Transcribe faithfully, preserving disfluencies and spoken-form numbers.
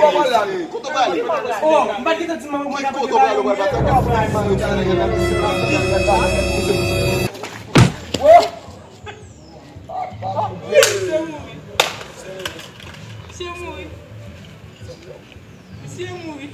Kote w prale? Kote w prale? Oh, m pa t gentan di manman mwen. Kote w prale? Ou pral pase. Misye mouri. Misye mouri. Misye mouri.